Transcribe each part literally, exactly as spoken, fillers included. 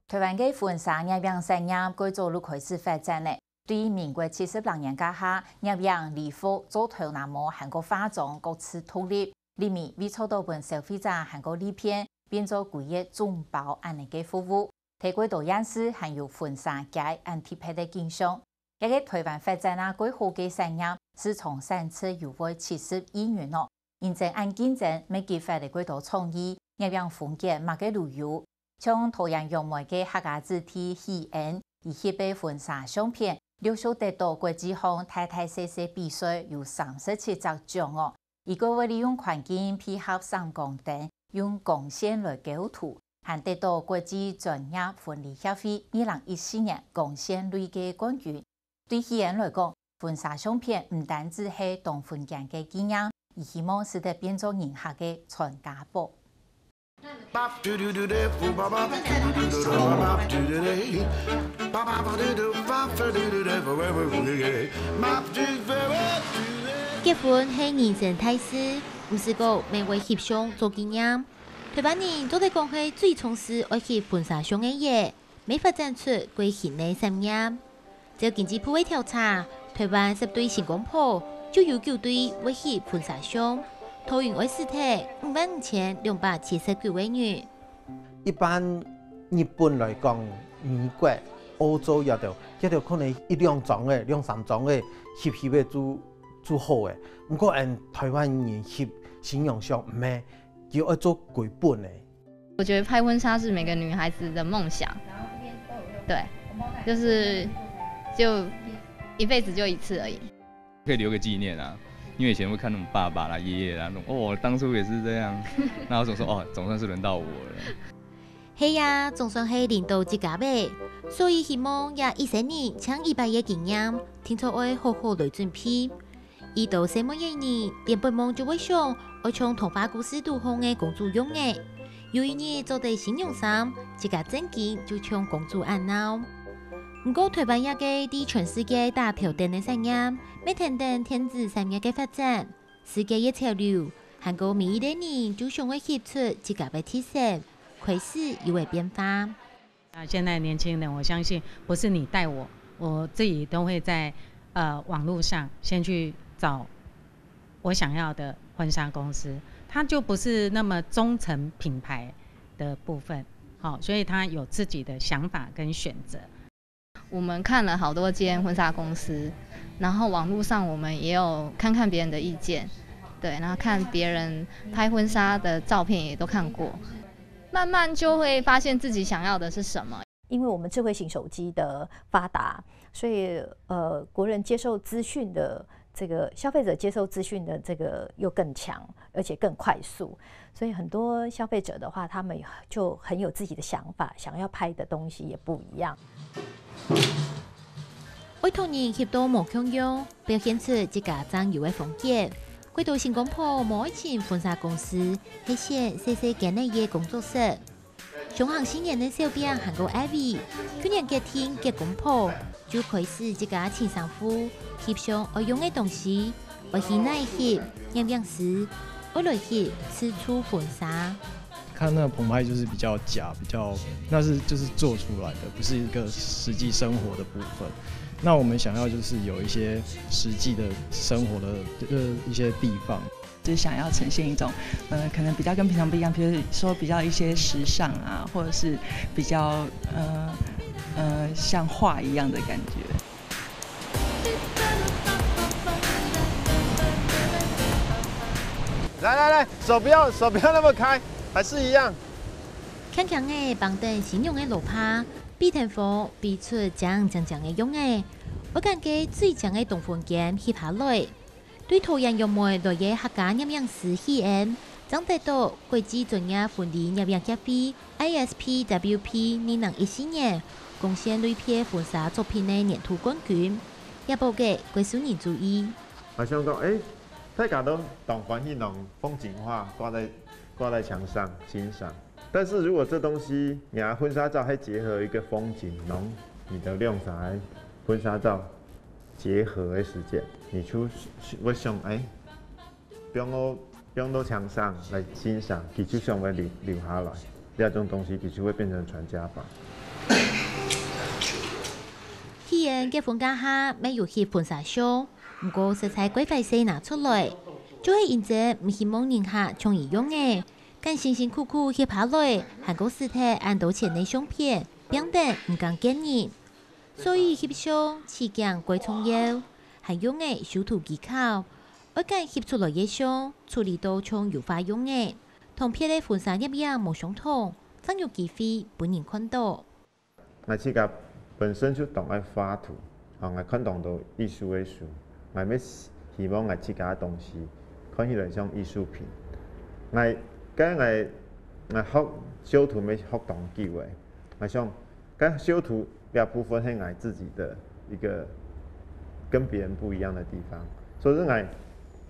臺灣个婚紗染染產業蓋早就開始發展了。對民國七十六年該下，染染禮服、做頭那毛還過化妝各自獨立，入面為做到分消費者還過利便，變做歸一總包恁呢个服務。在蓋多縣市還有婚紗街恁特別个景象。這个臺灣發展啊蓋好个產業，市場產值有會七十億元哦。 認證恁競爭，乜激發了蓋多創意，染染風格麼个都有。像桃園楊梅个客家子弟喜恩，佢翕个婚紗相片，陸續得到國際上大大細細比賽有三十七隻獎哦。佢過會利用環境配合閃光燈，用光線來構圖，還得到國際專業婚禮協會二零一四年光線類个冠軍。 對喜恩來講，婚紗相片毋單止係當婚間个紀念，佢希望使得變做人客个傳家寶。結婚係人生大事，毋係講乜會翕相做紀念。臺灣人做得講係最重視愛翕婚紗相个耶。 乜發展出蓋新个產業。照經濟部个調查，臺灣十對新光婆就有九對會翕婚紗相，討論愛使忒五萬五千兩百七十九個銀。一般日本來講，美國、歐洲這兜，這兜可能一兩張个、兩三張个翕翕个就就好个。毋過，𠊎台灣人翕新娘相毋係，佢愛做歸本个。 我覺得拍婚紗是每個女孩子的夢想，對，就是就一輩子就一次而已。可以留个紀念啊，因為以前會看那種爸爸啦、爺爺啦那種，哦，我當初也是這樣，那我想說，哦，總算是輪到我了。係啊，總算係輪到自家了，所以希望這一生人千幾百個紀念，定著愛好好來準備。 遇到細妹仔人，連發夢就會想愛像童話故事肚項个公主樣仔。有一日著著新娘衫，自家正經就像公主恁鬧。毋過臺灣這個在全世界打頭陣个產業，乜跈等電子產業个發展，世界个潮流，還過每一個人就想愛翕出自家个特色，開始有了變化。 那現在年輕人，我相信不是你帶我，我自己都會在呃網路上先去找我想要的婚紗公司，它就不是那麼忠誠品牌的部分，好，所以他有自己的想法跟選擇。我們看了好多間婚紗公司，然後網路上我們也有看看別人的意見，對，然後看別人拍婚紗的照片也都看過。 慢慢就會發現自己想要的是什麼。因為我們智慧型手機的發達，所以呃，國人接受資訊的這個消費者接受資訊的這個又更強，而且更快速，所以很多消費者的話，他們就很有自己的想法，想要拍的東西也不一樣。愛同人翕到無共樣，表現出自家正有个風格。蓋多新光婆無愛請婚紗公司，係選細細間仔个工作室。 相行四年个小餅還過Ivy，舊年決定結公婆，就開始自家請衫褲，翕相愛用个東西，愛去哪翕，攝影師，愛來翕自助婚紗。看那个棚拍就是比较假，比较那是就是做出来的，不是一个实际生活的部分。那我们想要就是有一些实际的生活的呃一些地方。 就是想要呈现一种，呃，可能比较跟平常不一样，比如说比较一些时尚啊，或者是比较呃呃像画一样的感觉。来来来，手不要手不要那么开，还是一样。轻轻个帮等新娘个罗帕，比天风比出靚靚靚个样仔，我感觉最靚个东风间翕下来。 對桃園楊梅來个客家攝影師喜恩，正得到國際專業婚禮攝影協會ISPWP二零一四年光線類別婚紗作品个年度冠軍，也博个國術人注意。好像講，哎，大家都當歡喜，用風景畫掛在掛在牆上欣賞。但是如果這東西，你拿婚紗照還結合一個風景，用你的用啥婚紗照結合的時間，你就會想，哎，放到放到牆上來欣賞，佢就想要留留下來。這種東西佢就會變成傳家寶。雖然結婚該下乜有翕婚紗相，毋過實在過壞勢拿出來，就係因為毋希望人客像佢樣仔，敢辛辛苦苦翕下來，還過使忒恁多錢个相片，變得毋敢見人。所以翕相取景過重要，還用个修圖技巧，愛敢翕出來个相，處理到像油畫樣仔，同別个婚紗攝影無相同，正有機會分人看到。 𠊎自家本身就當愛畫圖，吼，𠊎看當多藝術个書，𠊎乜希望𠊎自家个東西看起來像藝術品。𠊎，該𠊎，𠊎學修圖乜學當久个，𠊎想，該修圖這部分係𠊎自己的一個跟別人不一樣的地方，所以𠊎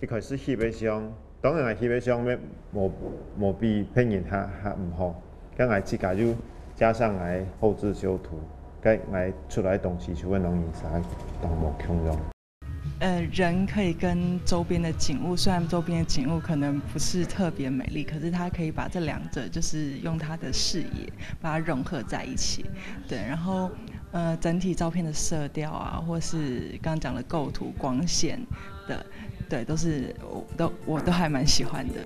一開始翕个相，當然𠊎翕个相乜無，無比別人較，較毋好，該𠊎自家就加上𠊎後製修圖，該𠊎出來个東西就會摎人儕當無共樣。呃，人可以跟周边的景物，虽然周边的景物可能不是特别美丽，可是他可以把这两者就是用他的视野把它融合在一起，对，然后呃，整体照片的色调啊，或是刚刚讲的构图、光线的，对，都是我都我都还蛮喜欢的。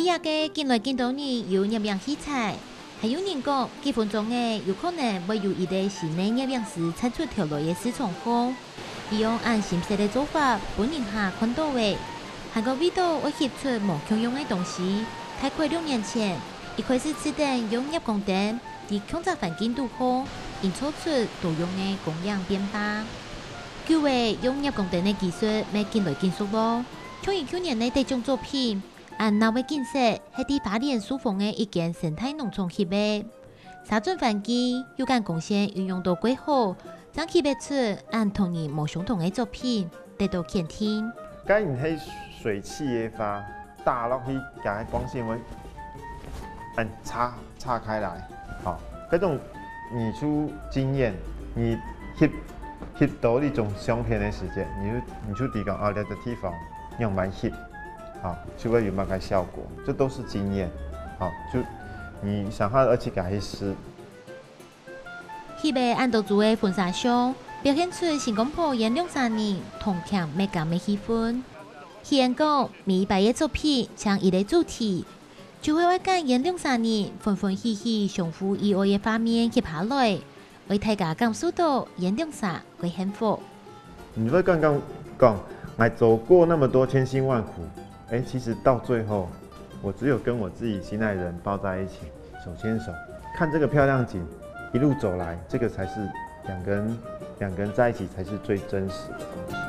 在這个緊來緊多人有攝影器材，還有人講，幾分鐘仔有可能會有一個新个攝影師竄出頭來个市場項。佢用恁新式个做法分人客看到仔，還過為著愛翕出無共樣个東西，大概六年前，佢開始試等用攝光燈，在共隻環境肚項，營造出多樣个光影變化。久仔用攝光燈个技術乜緊來緊熟囉，像佢舊年个得獎作品， 恁鬧个景色係在花蓮壽豐个一間生態農場翕个。沙圳環境又跟光線運用到蓋好，正翕得出恁同人無相同个作品，得到肯定。該你係水汽个話，打落去，該个光線會恁差差開來，吼，該種你就經驗，你翕翕到一種相片个時間，你就你就知講哦，這個地方用來翕。 好，就會有麼个效果，這都是經驗。好，就你想下而且該係事。翕个恁多組个婚紗相，表現出新光埔原諒儕人同慶美感个氣氛。既然講每一擺个作品淨一個主題，就會愛揀原諒儕人歡歡喜喜相互意外个畫面翕下來，為大家感受到原諒儕个幸福。 你會剛剛講，我走過那麼多千辛萬苦，哎，其實到最後，我只有跟我自己心愛的人抱在一起，手牽手，看這個漂亮景，一路走來，這個才是兩個人兩個人在一起才是最真實的。